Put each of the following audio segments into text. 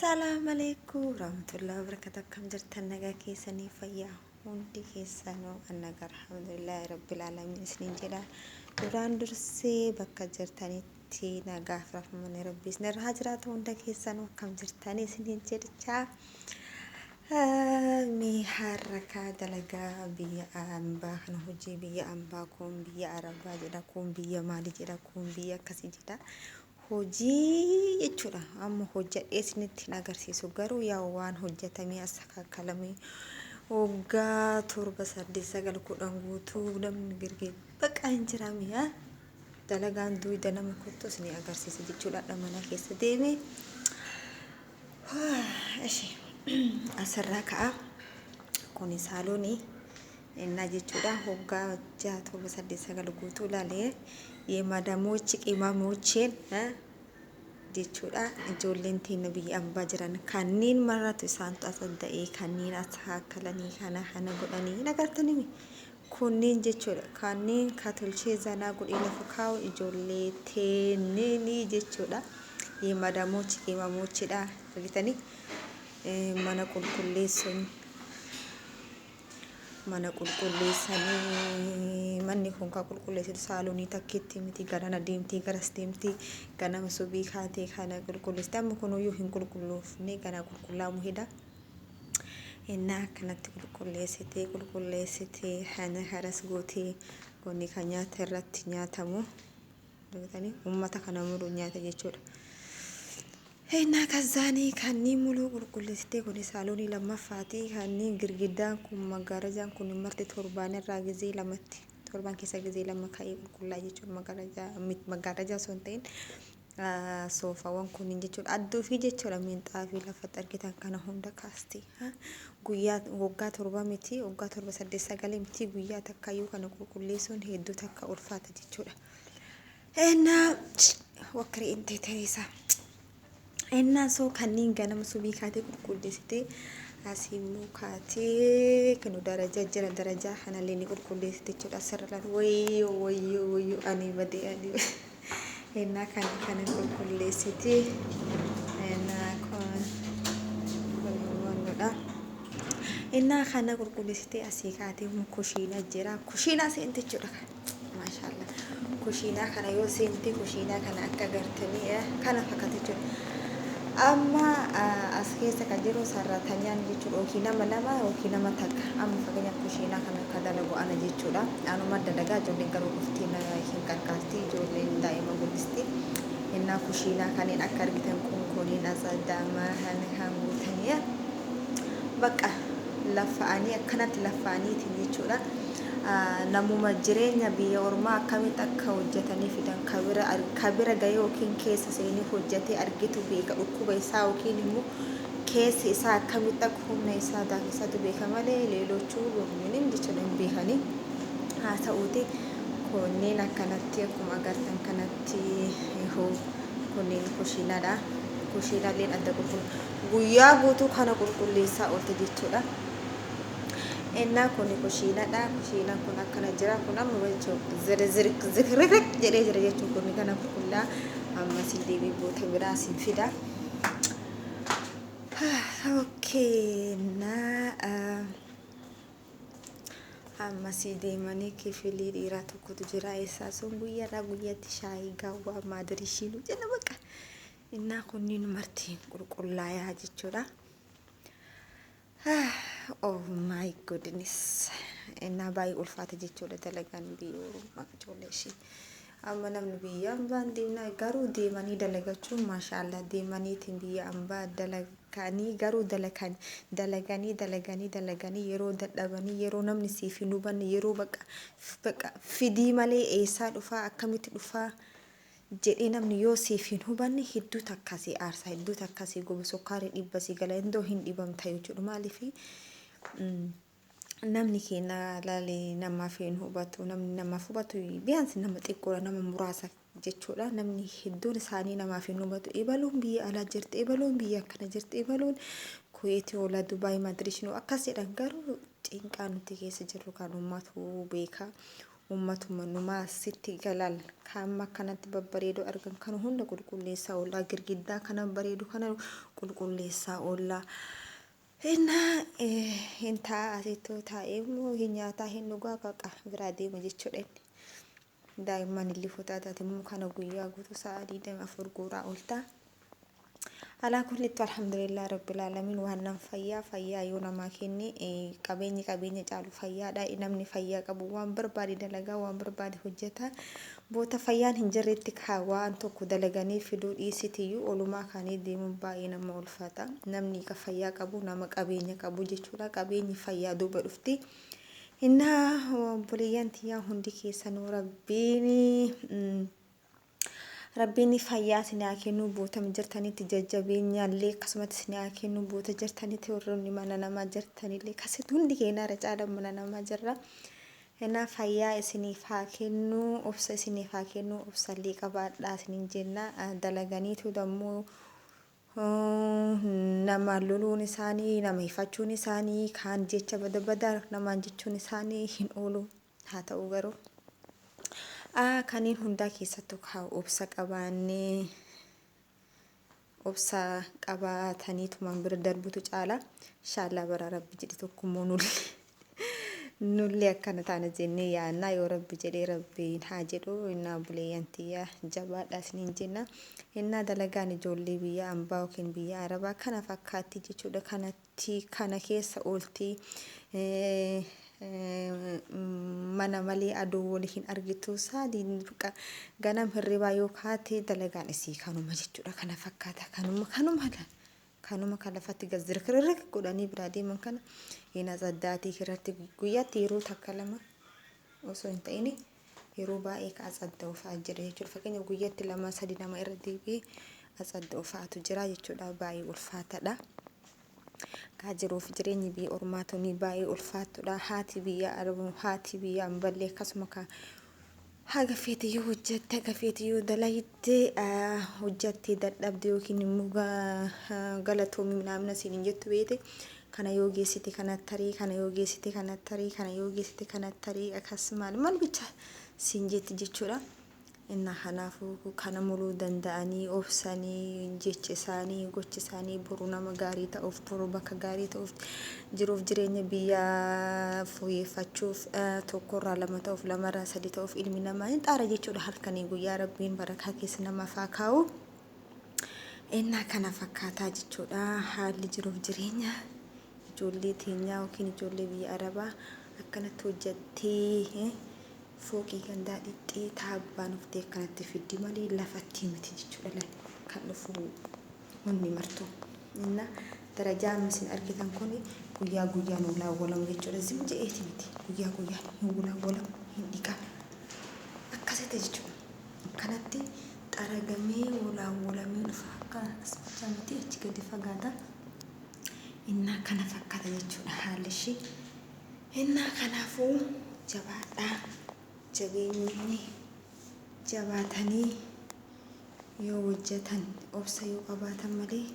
Salaam aleekum warahmatullahi wabarakatuh. Akkam jirtan, nagaa keessanii, fayyaa hundi keessanuu? Annagaa, alhamdulillahi rabbil alamin isiniin jedha. Duraan dursee bakka jirtanitti nagaa fi rahmanni rabbii isin irra haa jiraatu. Hunda keessanuu akkam jirtanii isiniin jedhichaa. Mee har'a dalagaa biyya ambaa kana, hojii biyya ambaa, kun biyya arabaa jedha, kun biyya maalii jedha, kun biyya akkasii jedha. Hojii jechuudha. Amma hojjedhee isinitti hin agarsiisu, garuu yaa waan hojjetamee as akaakalame waggaa 7, 8, 9, 10 guutuu namni girgee baqa hin jirame. Dalagaan duwida nama kottu isinii agarsiisa jechuudha. Mana keessa deeme. Ishi asirraa ka'a. Kuni saaloonii innaa jechuudha. Waggaa 6, 7, 8, 9 guutuu ilaalee የማዳሞች qimamocheen jechuudha. Ijoolleen teenya biyya ambaa jiran kanneen maratu isaantu as ta'ee kanneen as haakalanii kana kana godhanii hin agartanii kunneen jechuudha. Kanneen ka tolchee zanaa godhee lafa kaa'u ijoollee teenyeenii jechuudha. የማዳሞች qimamochidha, argitanii, mana qulqulleessuun, mana qulqulleessanii. Manni kun kan qulqulleessitu saalonii takkitti miti. Garana deemtii, garas deemtii, ganama subii kaatee kana qulqulleessite. Amma kunuyyuu hin qulqulloofne, gana qulqullaa'amu hidha. Innaa akkanatti qulqulleessitee qulqulleessitee kana kanas gootee, kuni kan nyaata irratti nyaatamu, argitanii, uummata kana mulu nyaata jechuudha. Innaa kazaanii kanneen muluu qulqulleessitee, kun saaloonii lammaffaati. Kanneen girgiddaan kun, maggaarajaan kun marti torbaan irraa gizee lamatti, torban keessa gizee lama ka'ee qulqullaa jechuudha. Maggaarajaa, maggaarajaa osoo hin ta'in soofaawwan kunniin jechuudha. Adduu fi jechuudha minxaafii lafatti argitan kana hunda kaasti. Guyyaa waggaa 7 miti, waggaa 7, 8, 9 miti, guyyaa takkayyuu kana qulqulleessuun hedduu takka ulfaata jechuudha. Innaa wakkirii intee tereesaa. Innaa soo kanneen ganama subii kaatee qulqulleessitee, asii immoo kaatee kanu darajaa jira, darajaa kanallee ni qulqulleessite jechuudha. Asirra laal, wayyoo wayyoo wayyoo, ani badee ani. Innaa kana kana qulqulleessitee, innaa kun immoo. Innaa kana qulqulleessitee asii kaatee immoo kushiinaa jira. Kushiinaa seente jechuudha. Maashaallah. Kushiinaa kana yoo seente, kushiinaa kana akka agartanii kana fakkaata jechuudha. Amma as keessa kan jiru sarratanyaan jechuudha, yookiin nama lama yookiin nama takka. Amma fakkeenyaaf kushiinaa kana akka dalagu ana jechuudha. Anuma dalagaa, ijoolleen garuu dhuftee na hin qarqaarti. Ijoolleen daa'ima guddisti. Innaa kushiinaa kanneen akka argitan kun kuniin as addaamaa kan guutanii bakka laffa'anii akkanatti laffa'aniitiin jechuudha. Namuma jireenya biyya ormaa akkamitti akka hojjetanii fidan kabira gahee yookiin keessa seenee hojjetee argitu beeka. Dhukkuba isaa yookiin immoo keessi isaa akkamitti akka humna isaa daakisatu beeka malee leelochuu ምንም jechuudha hin beekanii. Haa ta'uuti, kunneen akkanatti akkuma agartan kanatti kunneen kushiinaadha. Kushiinaaleen adda qulqullu guyyaa guutuu kana qulqulleessaa oolte jechuudha. Innaa kun kushiinaadha. Kushiinaan kun akkana jira. Kun amma jechuun zirzirik jedhee jira jechuun kun kana qulqullaa. Amma sin deebii boota biraa sin fida. Okay, naa ammasii deemanii kifilii dhiiraa tokkotu jira. Isaa sun guyyaarraa guyyaatti shaayii gaawwaa maadirishiinuu jedha baqa. Innaa kunniin marti qulqullaayaa jechuudha. Oh my goodness. Innaa baay'ee ulfaata jechuudha dalagaan biyya ormaa ijoollee ishee. Amma namni biyya ambaan deemnaa, garuu deemanii dalagachuun maashaallah, deemaniitiin biyya ambaa dalaganii, garuu dalagan dalaganii dalaganii dalaganii yeroo dadhabanii, yeroo namni siif hin hubanne, yeroo baqa baqa fidii malee eessaa dhufaa, akkamitti dhufaa jedhee namni yoo siif hin hubanne, hedduu takka si aarsa, hedduu takka si guba, sukkaarri dhibba si gala, indoo hin dhibamta jechuudha. Maaliif? Namni keenya laalee namaaf hin hubatu. Namni namaaf hubatu biyaansi nama xiqqoodha, nama muraasa jechuudha. Namni hedduun isaanii namaaf hin hubatu. Ebaluun biyya alaa jirti, ebaluun biyya akkana jirti, ebaluun Kuweetii oolaa, Dubaay, Maadiriishinuu akkas jedhan, garuu cinqaa nuti keessa jirru kan uummatu beeka. Uummatuma numaa sitti galal kan akkanatti babbareedu argan kana hunda qulqulleessaa oollaa, girgiddaa kana bareedu kana qulqulleessaa oollaa. Innaa hin taa'a, asitti taa'ee immoo hin nyaataa, hin dhugaa, baqa biraa deema jechuudha inni. Daa'imman illee fuutaa taate immoo kana guyyaa guutuu sa'a 24 guuraa ooltaa. Alaa kullitti alhamdulillah rabbil alamin, waan nam fayyaa fayyaa yoo namaa kenne, qabeenyi qabeenya caalu fayyaadha. Namni fayyaa qabu waan barbaade dalagaa, waan barbaade hojjeta. Boota fayyaan hin jirretti waan tokko dalaganii fiduu dhiisitiyyuu olumaa kaanii deemuun baay'ee nama ulfaata. Namni fayyaa qabu nama qabeenya qabu jechuudha. Qabeenyi fayyaa duuba dhufti. Innaa obboleeyyan tiyyaa, hundi keessanuu Rabbiin fayyaa isin haa kennu, boota jirtanitti jajjabeenyaallee akkasumatti isin haa kennu, boota jirtanitti warroonni mana namaa jirtanillee akkasitti hundi keenya irra caala mana namaa jirra. Innaa fayyaa isiniif haa kennu, obsa isiniif haa kennu, obsallee qabaadhaa isiniin jenna. Dalaganiitu dammoo nama loluun isaanii, nama ifachuun isaanii, kaan jecha bada badaa namaan jechuun isaanii hin oolu. Haa ta'u garuu kanneen hundaa keessattuu kaa obsa qabaannee, obsa qabaataniitumaan bira darbutu caala. Inshaallaa bara Rabbi jedhe tokkommoo nullee akkana taana jennee yaannaa, yoo Rabbi jedhee, Rabbiin haa jedhu. Innaa obboleeyyan tiyya, jabaadha isiniin jenna. Innaa dalagaan ijoollee biyya ambaa yookiin biyya arabaa kana fakkaatti jechuudha. Kanatti kana keessa oolti. Mana malee aduu walii hin argitu. Saadii ganam hirribaa yoo kaate dalagaan isii kanuma jechuudha. Kana fakkaata, kanuma kanuma kanuma kan lafatti gazirkirrik godhanii biraa deeman kana hin asaddaatii irratti guyyaatti yeroo takka lama osoo hin ta'in yeroo baay'ee ka asadda'u fa'aa jira jechuudha. Fakkeenyaaf guyyaatti lama sadi nama irra deebi'ee asadda'u fa'aatu jira jechuudha. Baay'ee ulfaataadha. Kaa jiruuf jireenyi biyya ormaa tuni baay'ee ulfaatudha. Haati biyya arabaa, haati biyya amballee akkasuma ka haga feete yoo hojjette, haga feete yoo dalayte, hojjattee dadhabde yookiin immoo galatoomii minaamina siin hin jettu beete. Kana yoo geessite kana tarii, kana yoo geessite kana tarii, kana yoo geessite kana tarii, akkas maal maal bicha siin jetti jechuudha. Innaa kanaafuu kana muluu danda'anii obsanii, jecha isaanii, gocha isaanii boru nama gaarii ta'uuf, boru bakka gaarii ta'uuf, jiruuf jireenya biyyaa fooyyeffachuuf, tokkorraa lama ta'uuf, lamarraa sadi ta'uuf ilmi namaa hin xaara jechuudha halkanii guyyaa. Rabbiin barakaa keessa namaaf haa kaa'u. Innaa kana fakkaataa jechuudha haalli jiruuf jireenya ijoollee teenyaa yookiin ijoollee biyya arabaa. Akkanatti hojjattee fooqii gandaa dhixxee taabbaan uftee akkanatti fiddi malee lafatti miti jechuudha kan dhufu wanni martuu. Innaa darajaa amma isin argitan kun guyyaa guyyaan walaawwalamu jechuudha. Zim je'eeti miti, guyyaa guyyaan hin walaawwalamu, hin dhiqamu. Akkasitti jechuudha. Akkanatti xaragamee walaawwalamee dhufa, akka as bichaa miti, achi gadi fagaata. Innaa kana fakkaata jechuudha haalli ishee. Innaa kanaafuu jabaadhaa, jabeenyi jabaatanii yoo hojjetan, obsa yoo qabaatan malee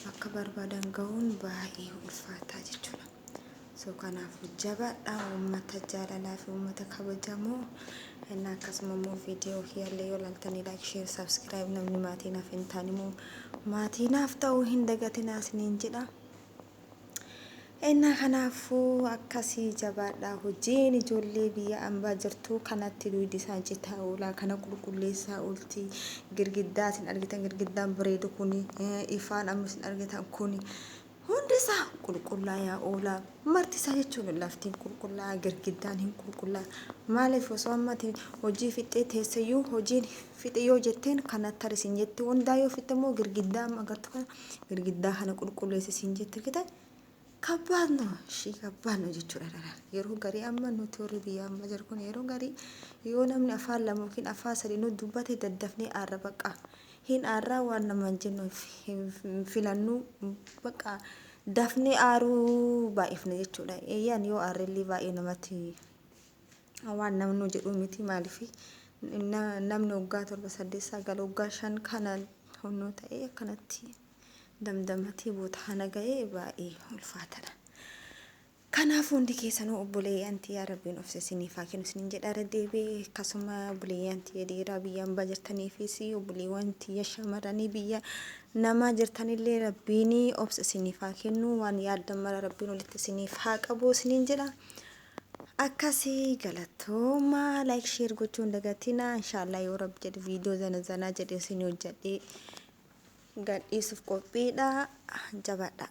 bakka barbaadan gahuun baay'ee ulfaataa jechuudha. So kanaafuu jabaadhaa, uummata jaalalaa fi uummata kabajamoo. Innaa akkasuma immoo viidiyoo kiyyaallee yoo ilaaltanii like, share, subscribe, namni maatii naaf hin taane immoo maatii naaf ta'uu hin dagatinaa isiniin jedha. Innaa kanaafuu akkasii jabaadhaa, hojiin ijoollee biyya ambaa jirtu kanatti dugdi isaan citaa oolaa, kana qulqulleessaa oolti. Girgiddaa isin argitan, girgiddaan bareedu kuni, ifaan amma isin argitan kuni hundi isaa qulqullaayaa oolaa, marti isaa jechuun laftiin qulqullaa, girgiddaan hin qulqullaa. Maaliif osoo ammati hojii fixxee teessayyuu, hojiin fixe yoo jetteen kana tarisin jetti, hundaa yoo fixxe immoo girgiddaa amma agartu kana, girgiddaa kana qulqulleessi siin jetti, argite? ከባድ ነው። እሺ ከባድ ነው jechuudha. Yeroo garii amma nuti warri biyya amma jiru kun yeroo garii yoo namni afaan lama yookiin afaan sadi nu dubbate daddafnee aarra, baqa hin aarraa, waan namaan jennu hin filannu, baqa dafnee aaruu baay'ifna jechuudha. Eeyyaan yoo aarrellee baay'ee namatti waan namni jedhu miti. Maaliif namni waggaa 7, 8, 9, waggaa 5 kana honnoo ta'ee akkanatti damdamatee boota kana ga'ee baay'ee ulfaatadha. Kanaaf hundi keessanuu obboleeyyan tiyya Rabbiin obsa isiniif haa kennu isiniin jedha. Irra deebi'ee akkasuma obboleeyyan tiyya dhiiraa biyya hambaa jirtaniifis, obboleewwan tiyya shamarranii biyya namaa jirtanillee, Rabbiin obsa isiniif haa kennu, waan yaaddan mara Rabbiin olitti isiniif haa qabu isiniin jedha. Akkasii, galatooma. Like, share gochuun dagatina. Inshaallah yoo Rabbi jedhe viidiyoo zana zanaa jedhe isin hojjedhee gadhiisuuf qophiidha. Jabaadha.